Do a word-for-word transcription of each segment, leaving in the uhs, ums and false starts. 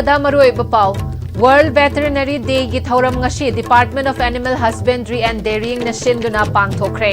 ꯗ ꯃꯔꯨꯑꯣꯏꯕ ꯄꯥꯎ꯫ World Veterinary Day ꯒꯤ ꯊꯧꯔꯝ ꯉꯁꯤ Department of Animal Husbandry and Dairying ꯅ ꯁꯤꯟꯗꯨꯅ ꯄꯥꯡꯊꯣꯛꯈ꯭ꯔꯦ꯫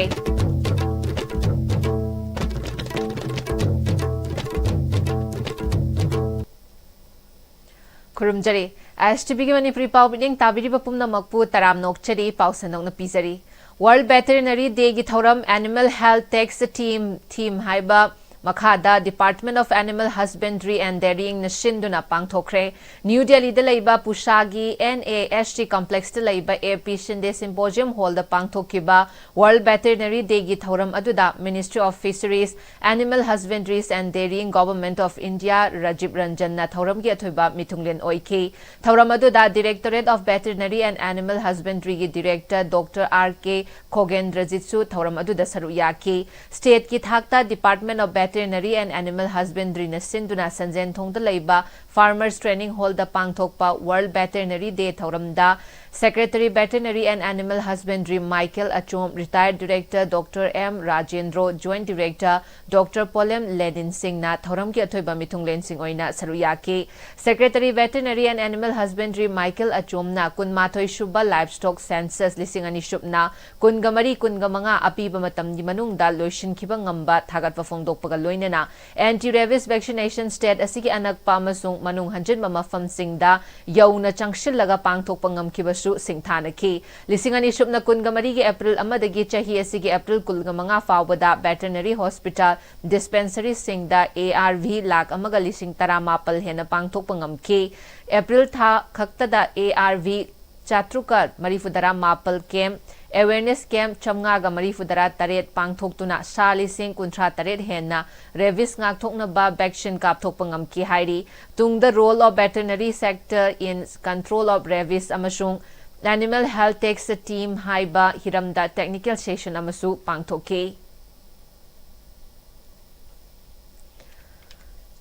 ꯈꯨꯔꯨꯝꯖꯔꯤ꯫ ꯑꯦꯁ ꯇꯤ ꯚꯤꯒꯤ ꯃꯅꯤꯄꯨꯔꯤ ꯄꯥꯎ ꯃꯤꯠꯌꯦꯡ ꯇꯥꯕꯤꯔꯤꯕ ꯄꯨꯝꯅꯃꯛꯄꯨ ꯇꯔꯥꯝꯅ ꯑꯣꯛꯆꯔꯤ꯫ ꯄꯥꯎ ꯁꯟꯗꯣꯛꯅ ꯄꯤꯖꯔꯤ꯫ World Veterinary Day ꯒꯤ ꯊꯧꯔꯝ Animal Health Takes the Team, Theme ꯍꯥꯏꯕ ꯃꯈꯥꯗ Department of Animal Husbandry and Dairying ꯅ ꯁꯤꯟꯗꯨꯅ ꯄꯥꯡꯊꯣꯛꯈ꯭ꯔꯦ꯫ ꯅ꯭ꯌꯨ ꯗꯦꯜꯂꯤꯗ ꯂꯩꯕ ꯄꯨꯁꯥꯒꯤ N A H T complex ꯇ ꯂꯩꯕ A P Shinde Symposium Hall ꯗ ꯄꯥꯡꯊꯣꯛꯈꯤꯕ World Veterinary Day ꯒꯤ ꯊꯧꯔꯝ ꯑꯗꯨꯗ Ministry of Fisheries, Animal Husbandries and Dairying, Government of India, Rajiv Ranjan ꯅ ꯊꯧꯔꯝꯒꯤ ꯑꯊꯣꯏꯕ ꯃꯤꯊꯨꯡꯂꯦꯟ ꯑꯣꯏꯈꯤ꯫ ꯊꯧꯔꯝ ꯑꯗꯨꯗ Directorate of Veterinary and Animal Husbandry ꯒꯤ Director Doctor R K ꯈꯣꯒꯦꯟꯗ꯭ꯔꯖꯤꯠꯁꯨ ꯊꯧꯔꯝ ꯑꯗꯨꯗ ꯁꯔꯨꯛ ꯌꯥꯈꯤ꯫ State ꯀꯤ ꯊꯥꯛꯇ Department of Veterinary and Animal Husbandry ꯅ ꯁꯤꯟꯗꯨꯅ ꯁꯟꯖꯦꯟꯊꯣꯡꯗ ꯂꯩꯕ Farmers Training Hall ꯗ ꯄꯥꯡꯊꯣꯛꯄ World Veterinary Day ꯊꯧꯔꯝꯗ Secretary Veterinary and Animal Husbandry Michael Achom, Retired Director Doctor M Rajendro, Joint Director Doctor Polem Lenin ꯁꯤꯡꯅ ꯊꯧꯔꯝꯒꯤ ꯑꯊꯣꯏꯕ ꯃꯤꯊꯨꯡꯂꯦꯟꯁꯤꯡ ꯑꯣꯏꯅ ꯁꯔꯨꯛ ꯌꯥꯈꯤ꯫ Secretary Veterinary and Animal Husbandry Michael Achom ꯅ ꯀꯨꯟꯃꯥꯊꯣꯏ ꯁꯨꯕ Livestock Census ꯂꯤꯁꯤꯡ ꯑꯅꯤ ꯁꯨꯞꯅ ꯀꯨꯟꯒ ꯃꯔꯤ ꯀꯨꯟꯒ ꯃꯉꯥ ꯑꯄꯤꯕ ꯃꯇꯝꯒꯤ ꯃꯅꯨꯡꯗ ꯂꯣꯏꯁꯤꯟꯈꯤꯕ ꯉꯝꯕ ꯊꯥꯒꯠꯄ ꯐꯣꯡꯗꯣꯛꯄꯒ ꯂꯣꯏꯅꯅ Anti-rabies vaccination state ꯑꯁꯤꯒꯤ ꯑꯅꯛꯄ ꯑꯃꯁꯨꯡ ꯃꯅꯨꯡ ꯍꯟꯖꯤꯟꯕ ꯃꯐꯝꯁꯤꯡꯗ ꯌꯧꯅ ꯆꯪꯁꯤꯜꯂꯒ ꯄꯥꯡꯊꯣꯛꯄ ꯉꯝꯈꯤꯕꯁꯨ ꯁꯤꯡꯊꯥꯅꯈꯤ꯫ ꯂꯤꯁꯤꯡ ꯑꯅꯤ ꯁꯨꯞꯅ ꯀꯨꯟꯒ ꯃꯔꯤꯒꯤ April ꯑꯃꯗꯒꯤ ꯆꯍꯤ ꯑꯁꯤꯒꯤ April ꯀꯨꯟꯒ ꯃꯉꯥ ꯐꯥꯎꯕꯗ Veterinary Hospital, Dispensary ꯁꯤꯡꯗ A R V ꯂꯥꯈ ꯑꯃꯒ ꯂꯤꯁꯤꯡ ꯇꯔꯥꯃꯥꯄꯜ ꯍꯦꯟꯅ ꯄꯥꯡꯊꯣꯛꯄ ꯉꯝꯈꯤ꯫ April ꯊꯥ ꯈꯛꯇꯗ A R V ꯆꯥꯇ꯭ꯔꯨꯛꯀ ꯃꯔꯤꯐꯨꯇꯔꯥ ꯃꯥꯄꯜ camp, awareness camp ꯆꯥꯝꯃꯉꯥꯒ ꯃꯔꯤꯐꯨꯇꯔꯥ ꯇꯔꯦꯠ ꯄꯥꯡꯊꯣꯛꯇꯨꯅ ꯁꯥ ꯂꯤꯁꯤꯡ ꯀꯨꯟꯊ꯭ꯔꯥ ꯇꯔꯦꯠ ꯍꯦꯟꯅ rabies ꯉꯥꯛꯊꯣꯛꯅꯕ vaccine ꯀꯥꯞꯊꯣꯛꯄ ꯉꯝꯈꯤ ꯍꯥꯏꯔꯤ꯫ ꯇꯨꯡꯗ Role of Veterinary Sector in Control of Rabies ꯑꯃꯁꯨꯡ Animal Health Takes the Team ꯍꯥꯏꯕ ꯍꯤꯔꯝꯗ technical session ꯑꯃꯁꯨ ꯄꯥꯡꯊꯣꯛꯈꯤ꯫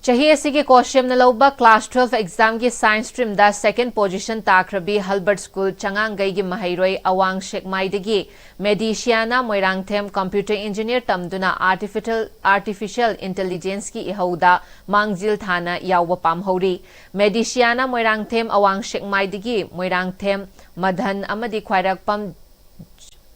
ꯆꯍꯤ ꯑꯁꯤꯒꯤ ꯀꯣꯁꯦꯝꯅ ꯂꯧꯕ class twelve examꯒꯤ science streamꯗ second position ꯇꯥꯈ꯭ꯔꯕꯤ Herbert School ꯆꯉꯥꯡꯒꯩꯒꯤ ꯃꯍꯩꯔꯣꯏ ꯑꯋꯥꯡ ꯁꯦꯛꯃꯥꯏꯗꯒꯤ ꯃꯦꯗꯤꯁꯤꯌꯥꯅꯥ Moirangthem computer engineer ꯇꯝꯗꯨꯅ artificial, artificial intelligenceꯀꯤ ꯏꯍꯧꯗ ꯃꯥꯡꯖꯤꯜ ꯊꯥꯅ ꯌꯥꯎꯕ ꯄꯥꯝꯍꯧꯔꯤ꯫ ꯃꯦꯗꯤꯁꯤꯌꯥꯅꯥ ꯃꯣꯏꯔꯥꯡꯊꯦꯝ ꯑꯋꯥꯡ ꯁꯦꯛꯃꯥꯏꯗꯒꯤ ꯃꯣꯏꯔꯥꯡꯊꯦꯝ ꯃꯗꯟ ꯑꯃꯗꯤ ꯈ꯭ꯋꯥꯏꯔꯥꯛꯄꯝ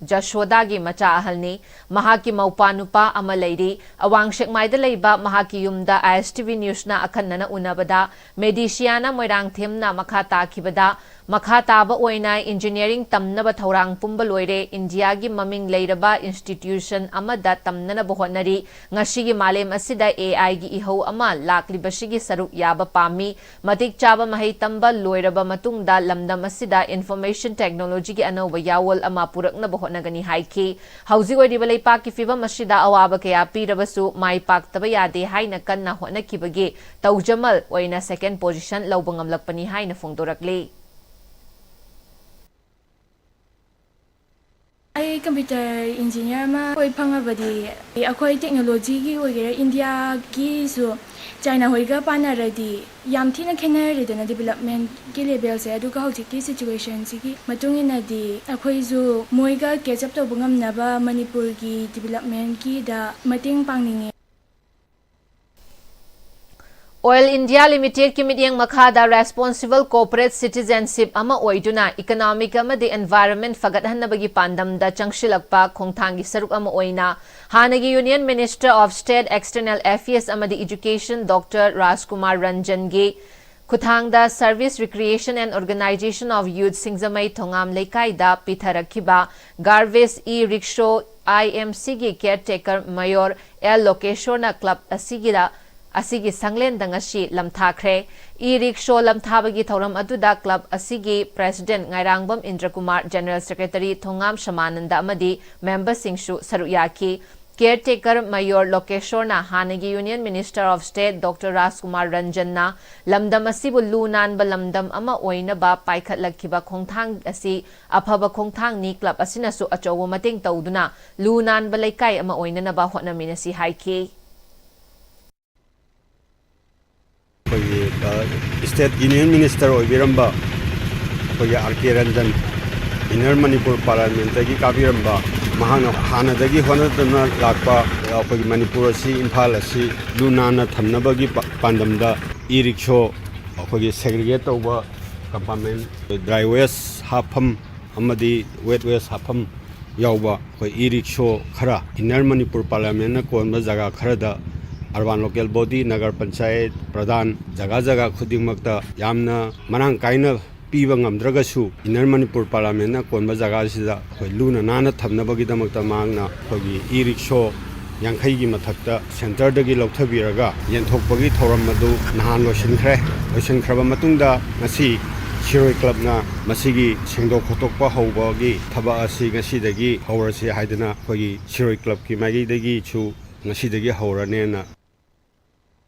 ꯖꯁꯣꯗꯥꯒꯤ ꯃꯆꯥ ꯑꯍꯜꯅꯤ꯫ ꯃꯍꯥꯛꯀꯤ ꯃꯧꯄꯥ ꯅꯨꯄꯥ ꯑꯃ ꯂꯩꯔꯤ꯫ ꯑꯋꯥꯡ ꯁꯦꯛꯃꯥꯏꯗ ꯂꯩꯕ ꯃꯍꯥꯛꯀꯤ ꯌꯨꯝꯗ I S T V Newsꯅ ꯑꯈꯟꯅꯅ ꯎꯅꯕꯗ, ꯃꯦꯗꯤꯁꯤꯌꯥꯅꯥ ꯃꯣꯏꯔꯥꯡꯊꯦꯝꯅ ꯃꯈꯥ ꯇꯥꯈꯤꯕꯗ, ꯃꯈꯥ ꯇꯥꯕ ꯑꯣꯏꯅ engineering ꯇꯝꯅꯕ ꯊꯧꯔꯥꯡ ꯄꯨꯝꯕ ꯂꯣꯏꯔꯦ꯫ ꯏꯟꯗꯤꯌꯥꯒꯤ ꯃꯃꯤꯡ ꯂꯩꯔꯕ institution ꯑꯃꯗ ꯇꯝꯅꯅꯕ ꯍꯣꯠꯅꯔꯤ꯫ ꯉꯁꯤꯒꯤ ꯃꯥꯂꯦꯝ ꯑꯁꯤꯗ A Iꯒꯤ ꯏꯍꯧ ꯑꯃ ꯂꯥꯛꯂꯤꯕꯁꯤꯒꯤ ꯁꯔꯨꯛ ꯌꯥꯕ ꯄꯥꯝꯃꯤ꯫ ꯃꯇꯤꯛ ꯆꯥꯕ ꯃꯍꯩ ꯇꯝꯕ ꯂꯣꯏꯔꯕ ꯃꯇꯨꯡꯗ ꯂꯝꯗꯝ ꯑꯁꯤꯗ information technologyꯒꯤ ꯑꯅꯧꯕ ꯌꯥꯋꯣꯜ ꯑꯃ ꯄꯨꯔꯛꯅꯕ ꯍꯣꯠꯅꯒꯅꯤ ꯍꯥꯏꯈꯤ꯫ ꯍꯧꯖꯤꯛ ꯑꯣꯏꯔꯤꯕ ꯂꯩꯄꯥꯛꯀꯤ ꯐꯤꯚꯝ ꯑꯁꯤꯗ ꯑꯋꯥꯕ ꯀꯌꯥ ꯄꯤꯔꯕꯁꯨ ꯃꯥꯏ ꯄꯥꯛꯇꯕ ꯌꯥꯗꯦ ꯍꯥꯏꯅ ꯀꯟꯅ ꯍꯣꯠꯅꯈꯤꯕꯒꯤ ꯇꯧꯖꯃꯜ ꯑꯣꯏꯅ second position ꯂꯧꯕ ꯉꯝꯂꯛꯄꯅꯤ ꯍꯥꯏꯅ ꯐꯣꯡꯗꯣꯔꯛꯂꯤ꯫ ꯑꯩ computer engineer ꯑꯃ ꯑꯣꯏ ꯐꯪꯉꯕꯗꯤ ꯑꯩꯈꯣꯏ technologyꯒꯤ ꯑꯣꯏꯒꯦꯔꯥ ꯏꯟꯗꯤꯌꯥꯒꯤꯁꯨ ꯆꯥꯏꯅꯥ ꯍꯣꯏꯒ ꯄꯥꯟꯅꯔꯗꯤ ꯌꯥꯝ ꯊꯤꯅ ꯈꯦꯠꯅꯔꯦꯗꯅ developmentꯀꯤ levelꯁꯦ꯫ ꯑꯗꯨꯒ ꯍꯧꯖꯤꯛꯀꯤ situationꯁꯤꯒꯤ ꯃꯇꯨꯡ ꯏꯟꯅꯗꯤ ꯑꯩꯈꯣꯏꯁꯨ ꯃꯣꯏꯒ catch up ꯇꯧꯕ ꯉꯝꯅꯕ ꯃꯅꯤꯄꯨꯔꯒꯤ developmentꯀꯤꯗ ꯃꯇꯦꯡ ꯄꯥꯡꯅꯤꯡꯉꯦ꯫ Oil India Limitedꯀꯤ ꯃꯤꯠꯌꯦꯡ ꯃꯈꯥꯗ responsible corporate citizenship ꯑꯃ ꯑꯣꯏꯗꯨꯅ economic ꯑꯃꯗꯤ environment ꯐꯒꯠꯍꯟꯅꯕꯒꯤ ꯄꯥꯟꯗꯝꯗ ꯆꯪꯁꯤꯜꯂꯛꯄ ꯈꯣꯡꯊꯥꯡꯒꯤ ꯁꯔꯨꯛ ꯑꯃ ꯑꯣꯏꯅ ꯍꯥꯟꯅꯒꯤ Union Minister of State External Affairs ꯑꯃꯗꯤ Education Doctor ꯔꯥꯖꯀꯨꯃꯥꯔ ꯔꯟꯖꯟꯒꯤ ꯈꯨꯊꯥꯡꯗ Service Recreation and Organization of Youth ꯁꯤꯡꯖꯃꯩ ꯊꯣꯉꯥꯝ ꯂꯩꯀꯥꯏꯗ ꯄꯤꯊꯔꯛꯈꯤꯕ garbage e-rickshaw I M Cꯒꯤ caretaker Mayor L ꯂꯣꯀꯦꯁꯣꯔꯅ club ꯑꯁꯤꯒꯤꯗ ꯑꯁꯤꯒꯤ ꯁꯪꯂꯦꯟꯗ ꯉꯁꯤ ꯂꯝꯊꯥꯈ꯭ꯔꯦ꯫ E-rickshaw ꯂꯝꯊꯥꯕꯒꯤ ꯊꯧꯔꯝ ꯑꯗꯨꯗ club ꯑꯁꯤꯒꯤ president ꯉꯥꯏꯔꯥꯡꯕꯝ ꯏꯟꯗ꯭ꯔꯀꯨꯃꯥꯔ, general secretary ꯊꯣꯉꯥꯝ ꯁꯃꯥꯅꯟꯗ ꯑꯃꯗꯤ memberꯁꯤꯡꯁꯨ ꯁꯔꯨꯛ ꯌꯥꯈꯤ꯫ Caretaker Mayor ꯂꯣꯀꯦꯁꯣꯔꯅ ꯍꯥꯟꯅꯒꯤ Union Minister of State Doctor ꯔꯥꯖꯀꯨꯃꯥꯔ ꯔꯟꯖꯟꯅ ꯂꯝꯗꯝ ꯑꯁꯤꯕꯨ ꯂꯨ ꯅꯥꯟꯕ ꯂꯝꯗꯝ ꯑꯃ ꯑꯣꯏꯅꯕ ꯄꯥꯏꯈꯠꯂꯛꯈꯤꯕ ꯈꯣꯡꯊꯥꯡ ꯑꯁꯤ ꯑꯐꯕ ꯈꯣꯡꯊꯥꯡꯅꯤ, club ꯑꯁꯤꯅꯁꯨ ꯑꯆꯧꯕ ꯃꯇꯦꯡ ꯇꯧꯗꯨꯅ ꯂꯨ ꯅꯥꯟꯕ ꯂꯩꯀꯥꯏ ꯑꯃ ꯑꯣꯏꯅꯅꯕ ꯍꯣꯠꯅꯃꯤꯟꯅꯁꯤ ꯍꯥꯏꯈꯤ꯫ ꯁ꯭ꯇꯦꯠ ꯌꯨꯅꯤꯌꯟ ꯃꯤꯅꯤꯁꯇꯔ ꯑꯣꯏꯕꯤꯔꯝꯕ ꯑꯩꯈꯣꯏꯒꯤ ꯑꯥꯔ ꯀꯦ ꯔꯟꯖꯟ, ꯏꯟꯅꯔ ꯃꯅꯤꯄꯨꯔ ꯄꯥꯔꯂꯤꯌꯥꯃꯦꯟꯠꯇꯒꯤ ꯀꯥꯕꯤꯔꯝꯕ, ꯃꯍꯥꯛꯅ ꯍꯥꯟꯅꯗꯒꯤ ꯍꯣꯠꯅꯗꯨꯅ ꯂꯥꯛꯄ ꯑꯩꯈꯣꯏꯒꯤ ꯃꯅꯤꯄꯨꯔ ꯑꯁꯤ, ꯏꯝꯐꯥꯜ ꯑꯁꯤ ꯂꯨ ꯅꯥꯟꯅ ꯊꯝꯅꯕꯒꯤ ꯄꯥ-, ꯄꯥꯟꯗꯝꯗ ꯏ ꯔꯤꯛꯁꯣ, ꯑꯩꯈꯣꯏꯒꯤ ꯁꯦꯒ꯭ꯔꯤꯒꯦꯠ ꯇꯧꯕ ꯀꯝꯄꯥꯔꯠꯃꯦꯟꯠ, ꯗ꯭ꯔꯥꯏ ꯋꯦꯁ ꯍꯥꯞꯐꯝ ꯑꯃꯗꯤ ꯋꯦꯠ ꯋꯦꯁ ꯍꯥꯞꯐꯝ ꯌꯥꯎꯕ ꯑꯩꯈꯣꯏ ꯏ ꯔꯤꯛꯁꯣ ꯈꯔ ꯏꯟꯅꯔ ꯃꯅꯤꯄꯨꯔ ꯄꯥꯔꯂꯤꯌꯥꯃꯦꯟꯠꯅ ꯀꯣꯟꯕ ꯖꯒꯥ ꯈꯔꯗ, urban local body, nagar panchayat pradhan, ꯖꯒꯥ ꯖꯒꯥ ꯈꯨꯗꯤꯡꯃꯛꯇ ꯌꯥꯝꯅ ꯃꯔꯥꯡ ꯀꯥꯏꯅ ꯄꯤꯕ ꯉꯝꯗ꯭ꯔꯒꯁꯨ, ꯏꯟꯅꯔ ꯃꯅꯤꯄꯨꯔ ꯄꯥꯔꯂꯤꯌꯥꯃꯦꯟꯠꯅ ꯀꯣꯟꯕ ꯖꯒꯥꯁꯤꯗ ꯑꯩꯈꯣꯏ ꯂꯨꯅ ꯅꯥꯟꯅ ꯊꯝꯅꯕꯒꯤꯗꯃꯛꯇ ꯃꯍꯥꯛꯅ ꯑꯩꯈꯣꯏꯒꯤ ꯏ ꯔꯤꯛꯁꯣ ꯌꯥꯡꯈꯩꯒꯤ ꯃꯊꯛꯇ ꯁꯦꯟꯇꯔꯗꯒꯤ ꯂꯧꯊꯕꯤꯔꯒ ꯌꯦꯟꯊꯣꯛꯄꯒꯤ ꯊꯧꯔꯝ ꯑꯗꯨ ꯅꯍꯥꯟ ꯂꯣꯏꯁꯤꯟꯈ꯭ꯔꯦ꯫ ꯂꯣꯏꯁꯤꯟꯈ꯭ꯔꯕ ꯃꯇꯨꯡꯗ ꯉꯁꯤ ꯁꯤꯔꯣꯏ ꯀ꯭ꯂꯕꯅ ꯃꯁꯤꯒꯤ ꯁꯦꯡꯗꯣꯛ ꯈꯣꯠꯇꯣꯛꯄ ꯍꯧꯕꯒꯤ ꯊꯕꯛ ꯑꯁꯤ ꯉꯁꯤꯗꯒꯤ ꯍꯧꯔꯁꯤ ꯍꯥꯏꯗꯨꯅ ꯑꯩꯈꯣꯏꯒꯤ ꯁꯤꯔꯣꯏ ꯀ꯭ꯂꯕꯀꯤ ꯃꯥꯏꯀꯩꯗꯒꯤꯁꯨ ꯉꯁꯤꯗꯒꯤ ꯍꯧꯔꯅꯦꯅ꯫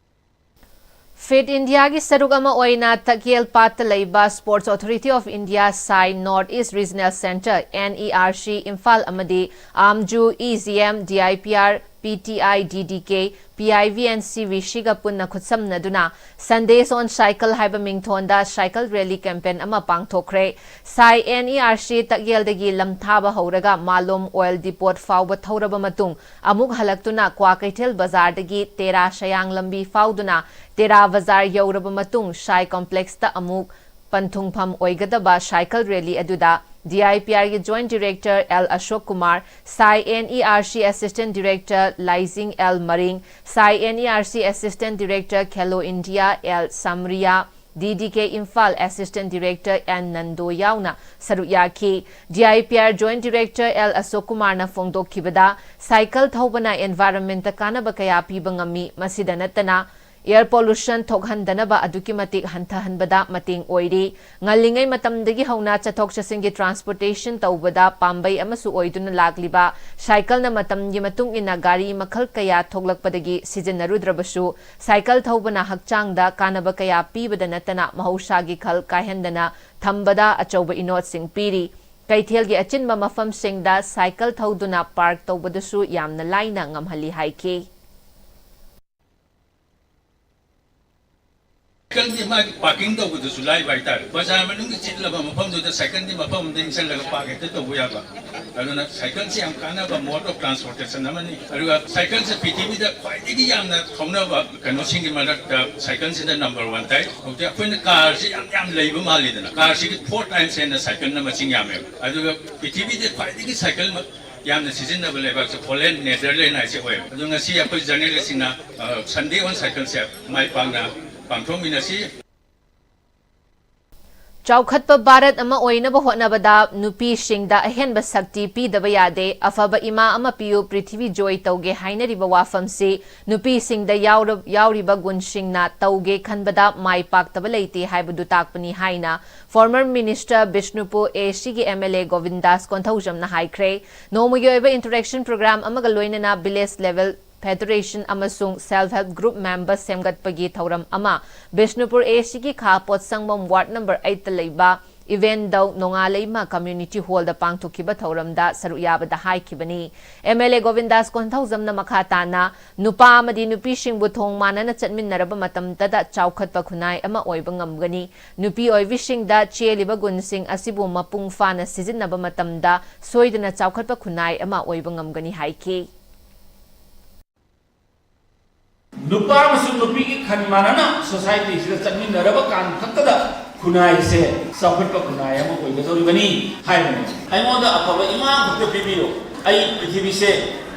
ꯐꯤꯠ ꯏꯟꯗꯤꯌꯥꯒꯤ ꯁꯔꯨꯛ ꯑꯃ ꯑꯣꯏꯅ ꯇꯛꯌꯦꯜ ꯄꯥꯠꯇ ꯂꯩꯕ Sports Authority of India, ꯁꯥꯏ North East Regional Centre, N E R C, Imphal ꯑꯃꯗꯤ ꯑꯥꯝꯖꯨ, E G M, D I P R, P T I, D D K, P I V and C V C ꯒ ꯄꯨꯟꯅ ꯈꯨꯠꯁꯝꯅꯗꯨꯅ Sundays on Cycle ꯍꯥꯏꯕ ꯃꯤꯡꯊꯣꯟꯗ cycle rally campaign ꯑꯃ ꯄꯥꯡꯊꯣꯛꯈ꯭ꯔꯦ꯫ ꯁꯥꯏ N E R C ꯇꯛꯌꯦꯜꯗꯒꯤ ꯂꯝꯊꯥꯕ ꯍꯧꯔꯒ ꯃꯥꯂꯣꯝ oil depot ꯐꯥꯎꯕ ꯊꯧꯔꯕ ꯃꯇꯨꯡ, ꯑꯃꯨꯛ ꯍꯜꯂꯛꯇꯨꯅ ꯀ꯭ꯋꯥꯀꯩꯊꯦꯜ ꯕꯖꯥꯔꯗꯒꯤ ꯇꯦꯔꯥ ꯁꯌꯥꯡ ꯂꯝꯕꯤ ꯐꯥꯎꯗꯨꯅ ꯇꯦꯔꯥ ꯕꯖꯥꯔ ꯌꯧꯔꯕ ꯃꯇꯨꯡ, ꯁꯥꯏ complex ꯇ ꯑꯃꯨꯛ ꯄꯟꯊꯨꯡꯐꯝ ꯑꯣꯏꯒꯗꯕ cycle rally ꯑꯗꯨꯗ D I P R ꯒꯤ Joint Director L ꯑꯁꯣꯛ ꯀꯨꯃꯥꯔ, ꯁꯥꯏ N E R C Assistant Director ꯂꯥꯏꯖꯤꯡ L ꯃꯔꯤꯡ, ꯁꯥꯏ N E R C Assistant Director Khelo India L ꯁꯝꯔꯤꯌꯥ, D D K Imphal Assistant Director N Nando ꯌꯥꯎꯅ ꯁꯔꯨꯛ ꯌꯥꯈꯤ꯫ D I P R Joint Director L ꯑꯁꯣꯛ ꯀꯨꯃꯥꯔꯅ ꯐꯣꯡꯗꯣꯛꯈꯤꯕꯗ, cycle ꯊꯧꯕꯅ environment ꯇ ꯀꯥꯟꯅꯕ ꯀꯌꯥ ꯄꯤꯕ ꯉꯝꯃꯤ꯫ ꯃꯁꯤꯗ ꯅꯠꯇꯅ, air pollution ꯊꯣꯛꯍꯟꯗꯅꯕ ꯑꯗꯨꯛꯀꯤ ꯃꯇꯤꯛ ꯍꯟꯊꯍꯟꯕꯗ ꯃꯇꯦꯡ ꯑꯣꯏꯔꯤ꯫ ꯉꯜꯂꯤꯉꯩ ꯃꯇꯝꯗꯒꯤ ꯍꯧꯅ ꯆꯠꯊꯣꯛ ꯆꯠꯁꯤꯟꯒꯤ transportation ꯇꯧꯕꯗ ꯄꯥꯝꯕꯩ ꯑꯃꯁꯨ ꯑꯣꯏꯗꯨꯅ ꯂꯥꯛꯂꯤꯕ cycle ꯅ ꯃꯇꯝꯒꯤ ꯃꯇꯨꯡ ꯏꯟꯅ ꯒꯥꯔꯤ ꯃꯈꯜ ꯀꯌꯥ ꯊꯣꯛꯂꯛꯄꯗꯒꯤ ꯁꯤꯖꯤꯟꯅꯔꯨꯗ꯭ꯔꯕꯁꯨ, cycle ꯊꯧꯕꯅ ꯍꯛꯆꯥꯡꯗ ꯀꯥꯟꯅꯕ ꯀꯌꯥ ꯄꯤꯕꯗ ꯅꯠꯇꯅ ꯃꯍꯧꯁꯥꯒꯤ ꯈꯜ ꯀꯥꯏꯍꯟꯗꯅ ꯊꯝꯕꯗ ꯑꯆꯧꯕ ꯏꯅꯣꯠꯁꯤꯡ ꯄꯤꯔꯤ꯫ ꯀꯩꯊꯦꯜꯒꯤ ꯑꯆꯤꯟꯕ ꯃꯐꯝꯁꯤꯡꯗ cycle ꯊꯧꯗꯨꯅ park ꯇꯧꯕꯗꯨꯁꯨ ꯌꯥꯝꯅ ꯂꯥꯏꯅ ꯉꯝꯍꯜꯂꯤ ꯍꯥꯏꯈꯤ꯫ ꯁꯥꯏꯀꯜꯗꯤ ꯃꯥꯒꯤ ꯄꯥꯔꯀꯤꯡ ꯇꯧꯕꯗꯨꯁꯨ ꯂꯥꯏꯕ ꯍꯥꯏꯇꯥꯔꯦ꯫ ꯕꯖꯥꯔ ꯃꯅꯨꯡꯒꯤ ꯆꯤꯜꯂꯕ ꯃꯐꯝꯗꯨꯗ ꯁꯥꯏꯀꯜꯗꯤ ꯃꯐꯝ ꯑꯃꯗ ꯏꯟꯁꯤꯜꯂꯒ ꯄꯥꯔꯛ ꯍꯦꯛꯇ ꯇꯧꯕ ꯌꯥꯕ꯫ ꯑꯗꯨꯅ ꯁꯥꯏꯀꯜꯁꯤ ꯌꯥꯝ ꯀꯥꯟꯅꯕ mode of transportation ꯑꯃꯅꯤ꯫ ꯑꯗꯨꯒ ꯁꯥꯏꯀꯜꯁꯦ ꯄ꯭ꯔꯤꯊꯤꯕꯤꯗ ꯈ꯭ꯋꯥꯏꯗꯒꯤ ꯌꯥꯝꯅ ꯊꯧꯅꯕ ꯀꯩꯅꯣꯁꯤꯡꯒꯤ ꯃꯔꯛꯇ ꯁꯥꯏꯀꯜꯁꯤꯗ number one ꯇꯥꯏ꯫ ꯍꯧꯖꯤꯛ ꯑꯩꯈꯣꯏꯅ ꯀꯥꯔꯁꯤ ꯌꯥꯝ ꯌꯥꯝ ꯂꯩꯕ ꯃꯥꯜꯂꯤꯗꯅ, ꯀꯥꯔꯁꯤꯒꯤ four times ꯍꯦꯟꯅ ꯁꯥꯏꯀꯜꯅ ꯃꯁꯤꯡ ꯌꯥꯝꯃꯦꯕ꯫ ꯑꯗꯨꯒ ꯄ꯭ꯔꯤꯊꯤꯕꯤꯗ ꯈ꯭ꯋꯥꯏꯗꯒꯤ ꯁꯥꯏꯀꯜ ꯌꯥꯝꯅ ꯁꯤꯖꯤꯟꯅꯕ ꯂꯩꯕꯥꯛꯁꯦ ꯍꯣꯂꯦꯟ, ꯅꯦꯗꯔꯂꯦꯟ ꯍꯥꯏꯁꯦ ꯑꯣꯏꯌꯦꯕ꯫ ꯑꯗꯣ ꯉꯁꯤ ꯑꯩꯈꯣꯏ ꯖꯔꯅꯦꯂꯤꯁꯁꯤꯡꯅ, ꯑ, Sunday on Cycleꯁꯦ ꯃꯥꯏ ꯄꯥꯛꯅ ꯄꯥꯡꯊꯣꯛꯃꯤꯟꯅꯁꯤ꯫ ꯆꯥꯎꯈꯠꯄ ꯚꯥꯔꯠ ꯑꯃ ꯑꯣꯏꯅꯕ ꯍꯣꯠꯅꯕꯗ ꯅꯨꯄꯤꯁꯤꯡꯗ ꯑꯍꯦꯟꯕ ꯁꯛꯇꯤ ꯄꯤꯗꯕ ꯌꯥꯗꯦ꯫ ꯑꯐꯕ ꯏꯃꯥ ꯑꯃ ꯄꯤꯌꯨ, ꯄ꯭ꯔꯤꯊꯤꯕꯤ ꯖꯣꯏ ꯇꯧꯒꯦ ꯍꯥꯏꯅꯔꯤꯕ ꯋꯥꯐꯝꯁꯤ ꯅꯨꯄꯤꯁꯤꯡꯗ ꯌꯥꯎꯔ-, ꯌꯥꯎꯔꯤꯕ ꯒꯨꯟꯁꯤꯡꯅ ꯇꯧꯒꯦ ꯈꯟꯕꯗ ꯃꯥꯏ ꯄꯥꯛꯇꯕ ꯂꯩꯇꯦ ꯍꯥꯏꯕꯗꯨ ꯇꯥꯛꯄꯅꯤ ꯍꯥꯏꯅ former minister ꯕꯤꯁꯅꯨꯄꯨꯔ ACꯒꯤ MLA ꯒꯣꯕꯤꯟꯗꯥꯁ ꯀꯣꯟꯊꯧꯖꯝꯅ ꯍꯥꯏꯈ꯭ꯔꯦ꯫ ꯅꯣꯡꯃꯒꯤ ꯑꯣꯏꯕ interaction program ꯑꯃꯒ ꯂꯣꯏꯅꯅ village level federation ꯑꯃꯁꯨꯡ self help group member ꯁꯦꯝꯒꯠꯄꯒꯤ ꯊꯧꯔꯝ ꯑꯃ ꯕꯤꯁꯅꯨꯄꯨꯔ ACꯒꯤ ꯈꯥ ꯄꯣꯠꯁꯪꯕꯝ ward number eightꯇ ꯂꯩꯕ ꯏꯚꯦꯟꯗꯧ ꯅꯣꯡꯉꯥꯂꯩꯃ community hallꯗ ꯄꯥꯡꯊꯣꯛꯈꯤꯕ ꯊꯧꯔꯝꯗ ꯁꯔꯨꯛ ꯌꯥꯕꯗ ꯍꯥꯏꯈꯤꯕꯅꯤ꯫ MLA ꯒꯣꯕꯤꯟꯗꯥꯁ ꯀꯣꯟꯊꯧꯖꯝꯅ ꯃꯈꯥ ꯇꯥꯅ, ꯅꯨꯄꯥ ꯑꯃꯗꯤ ꯅꯨꯄꯤꯁꯤꯡꯕꯨ ꯊꯣꯡ ꯃꯥꯟꯅꯅ ꯆꯠꯃꯤꯟꯅꯔꯕ ꯃꯇꯝꯗꯇ ꯆꯥꯎꯈꯠꯄ ꯈꯨꯟꯅꯥꯏ ꯑꯃ ꯑꯣꯏꯕ ꯉꯝꯒꯅꯤ꯫ ꯅꯨꯄꯤ ꯑꯣꯏꯕꯤꯁꯤꯡꯗ ꯆꯦꯜꯂꯤꯕ ꯒꯨꯟꯁꯤꯡ ꯑꯁꯤꯕꯨ ꯃꯄꯨꯡ ꯐꯥꯅ ꯁꯤꯖꯤꯟꯅꯕ ꯃꯇꯝꯗ ꯁꯣꯏꯗꯅ ꯆꯥꯎꯈꯠꯄ ꯈꯨꯟꯅꯥꯏ ꯑꯃ ꯑꯣꯏꯕ ꯉꯝꯒꯅꯤ ꯍꯥꯏꯈꯤ꯫ ꯅꯨꯄꯥ ꯑꯃꯁꯨꯡ ꯅꯨꯄꯤꯒꯤ ꯈꯟ ꯃꯥꯟꯅꯅ societyꯁꯤꯗ ꯆꯠꯃꯤꯟꯅꯔꯕ ꯀꯥꯟ ꯈꯛꯇꯗ ꯈꯨꯟꯅꯥꯏꯁꯦ ꯆꯥꯎꯈꯠꯄ ꯈꯨꯟꯅꯥꯏ ꯑꯃ ꯑꯣꯏꯒꯗꯧꯔꯤꯕꯅꯤ ꯍꯥꯏꯕꯅꯤ꯫ ꯑꯩꯉꯣꯟꯗ ꯑꯐꯕ ꯏꯃꯥ ꯈꯛꯇ ꯄꯤꯕꯤꯌꯨ, ꯑꯩ ꯄ꯭ꯔꯤꯊꯤꯕꯤꯁꯦ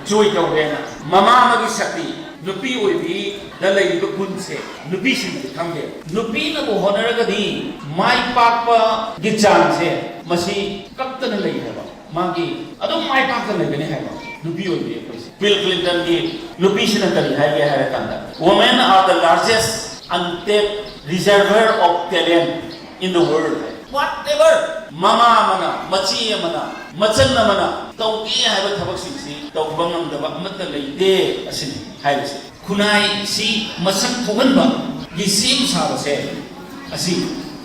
ꯖꯣꯏ ꯇꯧꯒꯦꯅ꯫ ꯃꯃꯥ ꯑꯃꯒꯤ ꯁꯛꯇꯤ, ꯅꯨꯄꯤ ꯑꯣꯏꯕꯤꯗ ꯂꯩꯔꯤꯕ ꯒꯨꯟꯁꯦ ꯅꯨꯄꯤꯁꯤꯡꯅꯗꯤ ꯈꯪꯗꯦ꯫ ꯅꯨꯄꯤꯅꯕꯨ ꯍꯣꯠꯅꯔꯒꯗꯤ ꯃꯥꯏ ꯄꯥꯛꯄꯒꯤ ꯆꯥꯡꯁꯦ ꯃꯁꯤ ꯀꯛꯇꯅ ꯂꯩ ꯍꯥꯏꯕ꯫ ꯃꯥꯒꯤ ꯑꯗꯨꯝ ꯃꯥꯏ ꯄꯥꯛꯇꯅ ꯂꯩꯒꯅꯤ ꯍꯥꯏꯕ ꯅꯨꯄꯤ ꯑꯣꯏꯕꯤ ꯑꯩꯈꯣꯏꯁꯦ꯫ ꯕꯤꯜ ꯀ꯭ꯂꯤꯟꯇꯟꯒꯤ ꯅꯨꯄꯤꯁꯤꯅ ꯀꯔꯤ ꯍꯥꯏꯒꯦ ꯍꯥꯏꯔ ꯀꯥꯟꯗ, "Women are the largest untapped reservoir of talent in the world." Whatever ꯃꯃꯥ ꯑꯃꯅ, ꯃꯆꯦ ꯑꯃꯅ, ꯃꯆꯟ ꯑꯃꯅ ꯇꯧꯒꯦ ꯍꯥꯏꯕ ꯊꯕꯛꯁꯤꯡꯁꯤ ꯇꯧꯕ ꯉꯝꯗꯕ ꯑꯃꯠꯇ ꯂꯩꯇꯦ ꯑꯁꯤꯅꯤ ꯍꯥꯏꯔꯤꯁꯦ꯫ ꯈꯨꯟꯅꯥꯏꯁꯤ ꯃꯁꯛ ꯊꯣꯛꯍꯟꯕꯒꯤ ꯁꯦꯝ ꯁꯥꯕꯁꯦ ꯑꯁꯤ